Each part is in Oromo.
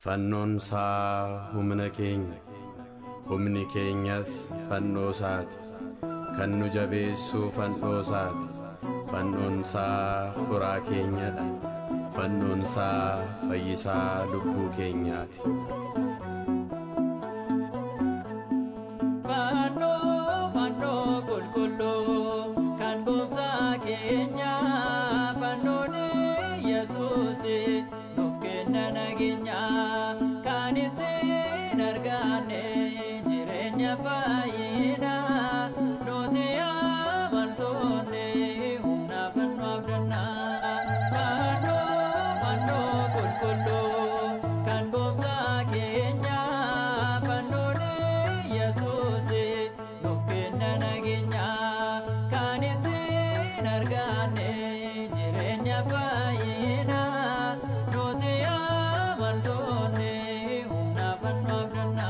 Fannoon isaa humna keenya, humni keenyas fannoo isaati. Kan nu jabeessu fannoo isaati. Fannoon isaa furaa keenyadha. Fannoon isaa fayyisaa lubbuu keenyaati. Fannoo fannoo qulqulluu kan gooftaa keenya fannoon Yesuus nuuf kenna nageenya kan ittiin arganne jireenya fayyina nuti amantoonni humna fannoo abdanna. Fannoo fannoo qulqulluu kan gooftaa keenya fannoon Yesuus nuuf kenna nageenya kan ittiin arganne jireenya fayyina nuti amantoonni humna fannoo abdanna.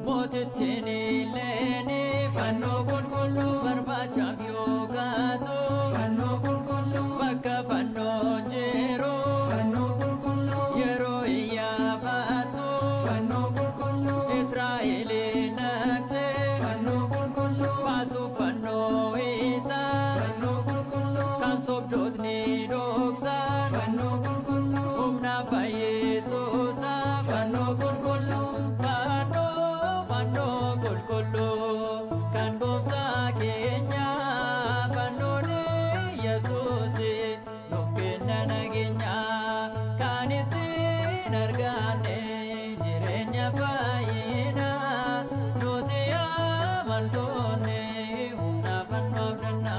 Mootittiin illeen fannoo qulqulluu barbaachaaf yoo kaatu Fannoo qulqulluu, bakka fannoon jiru fannoo qulqulluu, yeroo iyyafattu fannoo qulqulluu, Israa'eliin naqxe fannoo qulqulluu, baasuuf fannoo isaa fannoo qulqulluu, kan sobdootni dhoksan fannoo qulqulluu, humna fayyisuusa fannoo qulqulluu fannoo fannoo qulqulluu kan gooftaa keenya fannoon Yesuus nuuf kenna nageenya kan ittiin arganne jireenya fayyina nuti amantoonni humna fannoo abdanna.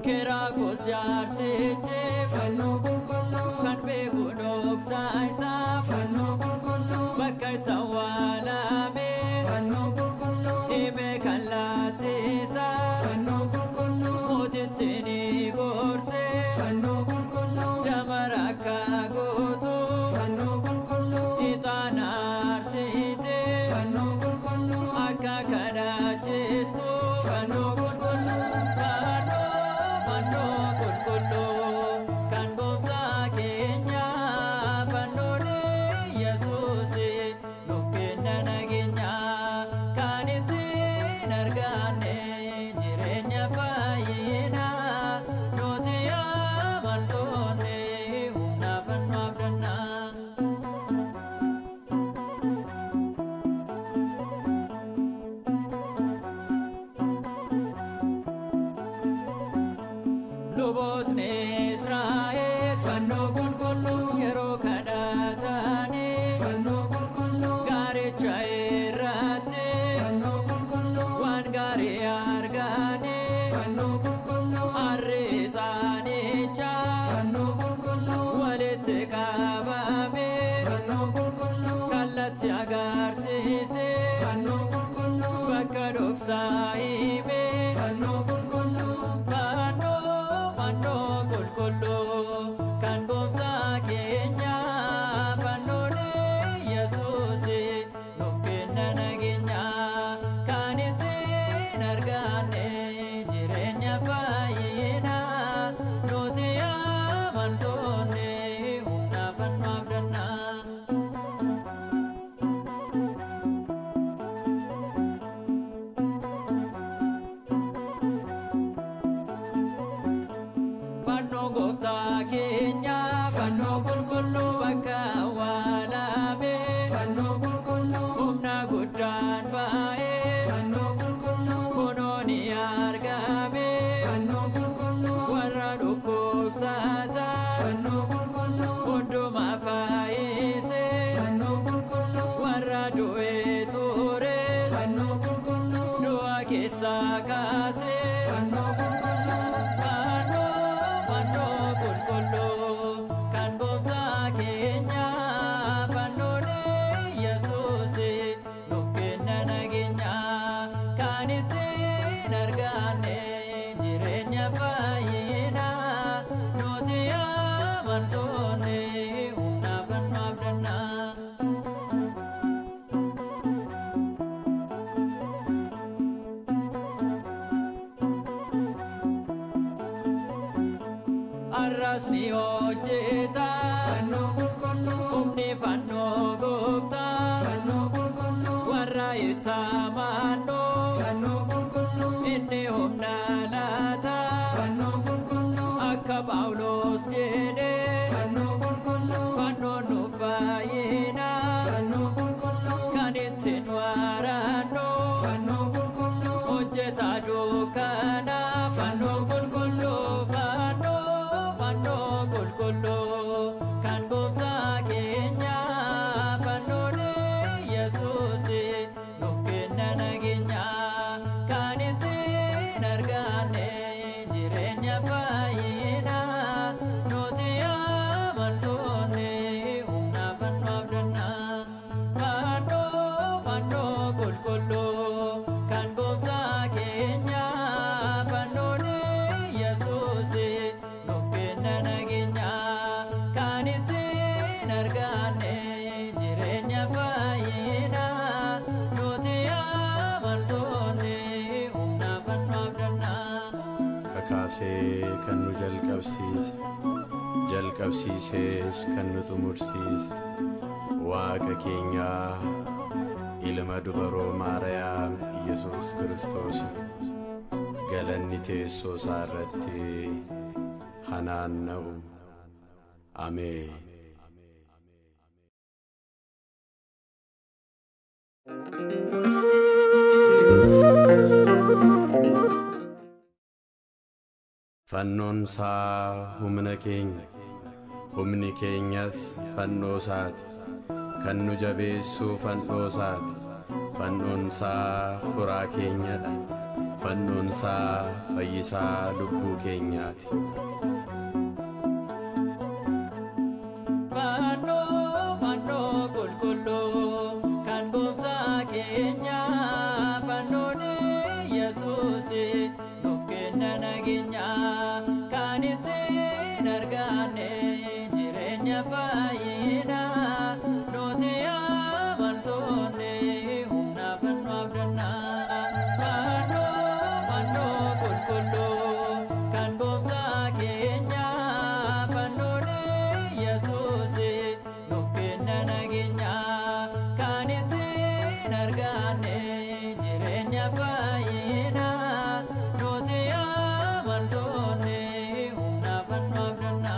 Kiraakos jaarsichi fannoo qulqulluu, kan beeku dhoksaa isaa fannoo qulqulluu, bakka itti awwaalame fannoo qulqulluu, hime kan laattisaa fannoo qulqulluu, mootitti ni gorse fannoo qulqulluu, damara akka gootu fannoo qulqulluu, ixaana aarsite fannoo qulqulluu, akka kadhachiistu fannoo qulqulluu fannoo fannoo qulqulluu kan gooftaa keenya fannoon Yesuus nuuf kenna nageenya kan ittiin arganne jireenya fayyina nuti amantoonni humna fannoo abdanna. Lubootni Israa'el fannoo qulqulluu, yeroo kadhatanii fannoo qulqulluu, gaaricha irratti fannoo qulqulluu, waan gaarii arganii fannoo qulqulluu, arriixanicha fannoo qulqulluu, walitti qabame fannoo qulqulluu, kallattii agarsiise fannoo qulqulluu, bakka dhoksaa hime fannoo qulqulluu, fannoo fannoo qulqulluu kan gooftaa keenya fannoon Yesuus nuuf kenna nageenya kan ittiin arganne jireenya fayyina nuti amantoonni humna fannoo abdanna. ni hojjeta. Fannoo qulqulluu. Humni fannoo gooftaa. Fannoo qulqulluu. Warra itti amannu. Fannoo qulqulluu. Inni humna laata. Fannoo qulqulluu. Akka Phaawulos jedhe. Fannoo qulqulluu. Fannoon nu fayyina. Fannoo qulqulluu. Kan ittiin waraannu. Fannoo qulqulluu. Hojjeta dukkana. Fannoo qulqulluu. Fannoo fannoo qulqulluu. Kan gooftaa keenya. Fannoon Yesuus nuuf kenna nageenya. Kan ittiin arganne jireenya fayyina. Nuti amantoonni humna fannoo abdanna. Fannoo fannoo qulqulluu kan gooftaa keenya. Fannoon Yesuus nuuf kenna nageenya. Kan ittiin arganne jireenya fayyina. Nuti amantoonni humna fannoo abdanna. Kakaasee kan nu jalqabsiise, jalqabsiisees kan nu xumursiise, Waaqa keenyaa ilma dubaroo Maariyaam Iyyasuus Kiristoos galanni teessoo isaa irratti hanaanna'u. Ameen. Fannoon isaa humna keenya, humni keenyas fannoo isaati. Kan nu jabeessu fannoo isaati. Fannoon isaa furaa keenyadha. Fannoon isaa fayyisaa lubbuu keenyaati. Fannoo fannoo qulqulluu kan gooftaa keenya. Fannoon Yesuus nuuf kenna nageenya. Kan ittiin arganne jireenya fayyina. Nuti amantoonni humna fannoo abdanna. Fannoo fannoo qulqulluu kan gooftaa keenya. Fannoon Yesuus nuuf kenna nageenya. Kan ittiin arganne jireenya fayyina. Nuti amantoonni humna fannoo abdanna.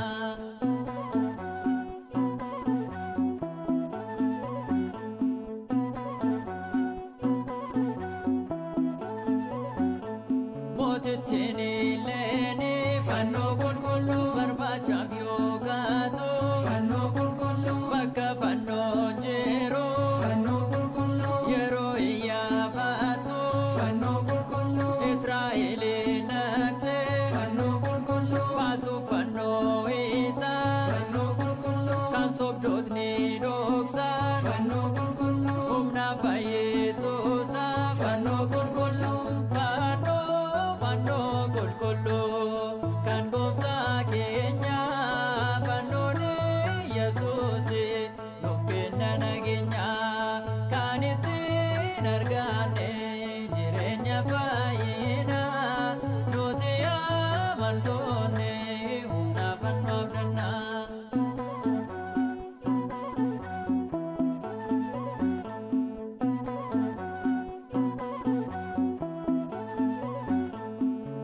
Mootittiin illee fannoo qulqulluu barbaachaaf yoo kaatu. Fannoo qulqulluu. Bakka fannoon jiru Fannoo qulqulluu. yeroo iyyaafatu. Fannoo qulqulluu. Israa'eliin naqxe Fannoo qulqulluu. baasuuf fannoo isaa. Fannoo qulqulluu. Kan sobdootni dhoksan Fannoo qulqulluu. humna fayyisuusa. Fannoo qulqulluu. Fannoo fannoo qulqulluu kan gooftaa keenya. Fannoon Yesuus nuuf kenna nageenya. Kan ittiin arganne jireenya fayyina. Nuti amantoonni humna fannoo abdanna.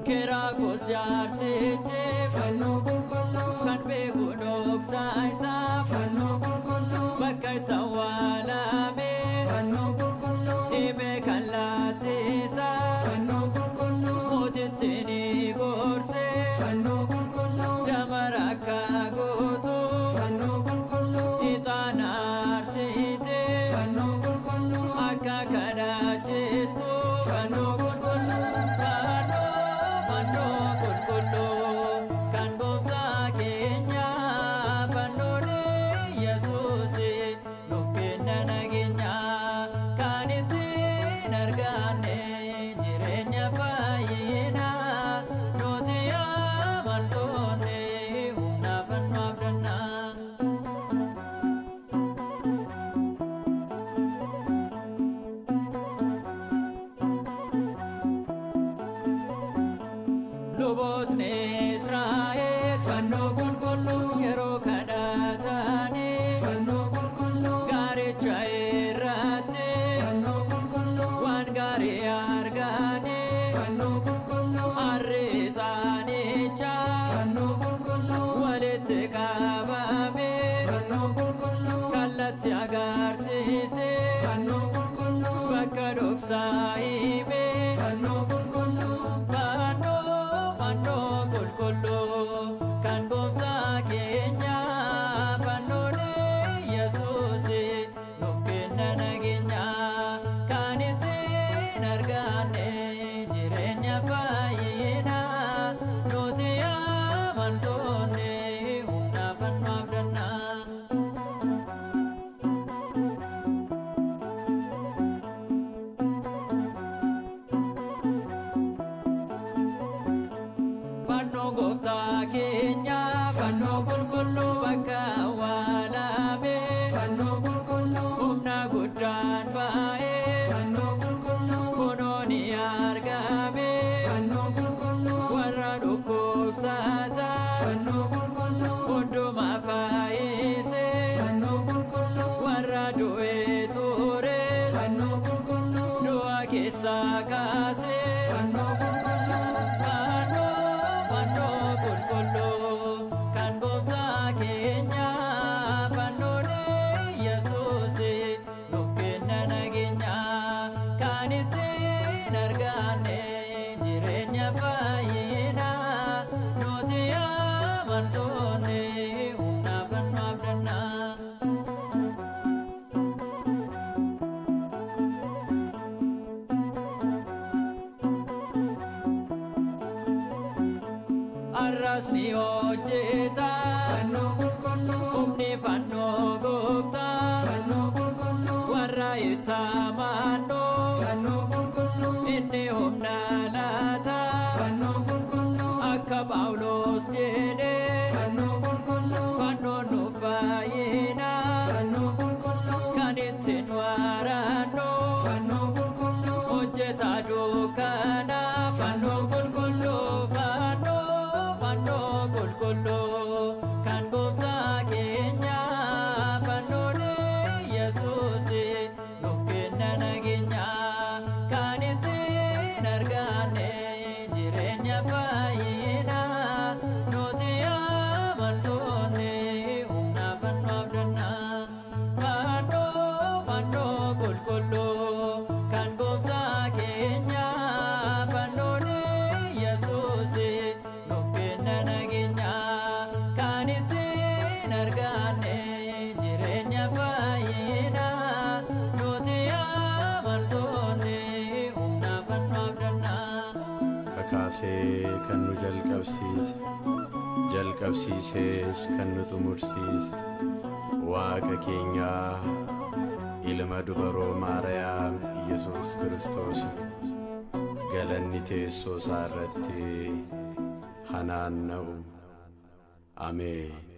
Kiraakos jaarsichi Fannoo qulqulluu. kan beeku dhoksaa isaa. Fannoo qulqulluu. Bakka itti awwaalame Fannoo qulqulluu. dhibee kan laattisa. Fannoo qulqulluu. Mootitti ni gorse Fannoo qulqulluu. damara akka gootu. Fannoo qulqulluu. Ixaana aarsite Fannoo qulqulluu. akka kadhachiistu. Fannoo qulqulluu. Fannoo fannoo qulqulluu kan gooftaa keenya. Fannoon Yesuus nuuf kenna nageenya. Kan ittiin arganne jireenya fayyina. Nuti amantoonni humna fannoo abdanna. Lubootni Israa'el Fannoo qulqulluu. Gaarii arganii Fannoo qulqulluu Arriixaanichaa Fannoo qulqulluu walitti qabame Fannoo qulqulluu kallatti agarsiise Fannoo qulqulluu bakka dhoksaa hime Fannoo qulqulluu fannoo fannoo qulqulluu kan gooftaa keenya fannoon Yesuus nuuf kenna nageenya kan ittiin arganne jireenya fayyina nuti amantoonni humna fannoo abdannaa. Fannoo gooftaa keenya fannoo qulqulluu bakka awwaalame Fannoo qulqulluu humna guddaan ba'ee Fannoo qulqulluu kunoo ni argame Fannoo qulqulluu warra dhukkubsataa Fannoo qulqulluu hundumaa fayyise Fannoo qulqulluu warra du'ee ture Fannoo qulqulluu du'a keessaa kaase. Fannoo qulqulluu Fannoo fannoo qulqulluu kan gooftaa keenya fannoon Yesuus nuuf kenna nageenya kan ittiin arganne jireenya fayyina nuti amantoonni humna fannoo abdannaa. Arras ni hojjeta Fannoo qulqulluu humni fannoo gooftaa Fannoo qulqulluu warra ittaamannoo Fannoo qulqulluu inni humna laata Fannoo qulqulluu akka Phaawulos jedhe Fannoo qulqulluu fannoon nu fayyina Fannoo qulqulluu kan ittiin warannu Fannoo qulqulluu hojjeta dukkana fannoo qulqulluu fannoo fannoo qulqulluu kan gooftaa keenya fannoon Yesuus nuuf kenna nageenya kan ittiin arganne jireenya fayyina nuti amantoonni humna fannoo abdannaa. Fannoo fannoo qulqulluu kan gooftaa keenya fannoon Yesuus nuuf kenna nageenya kan ittiin arganne jireenya fayyina nuti amantoonni humna fannoo abdannaa. Kakaasee kan nu jalqabsiise, jalqabsiisees kan nu xumursiise, Waaqa keenyaa ilma dubaroo Maariyaam Iyyasuus Kiristoos galanni teessoo isaa irratti hanaanna'u. Ameen.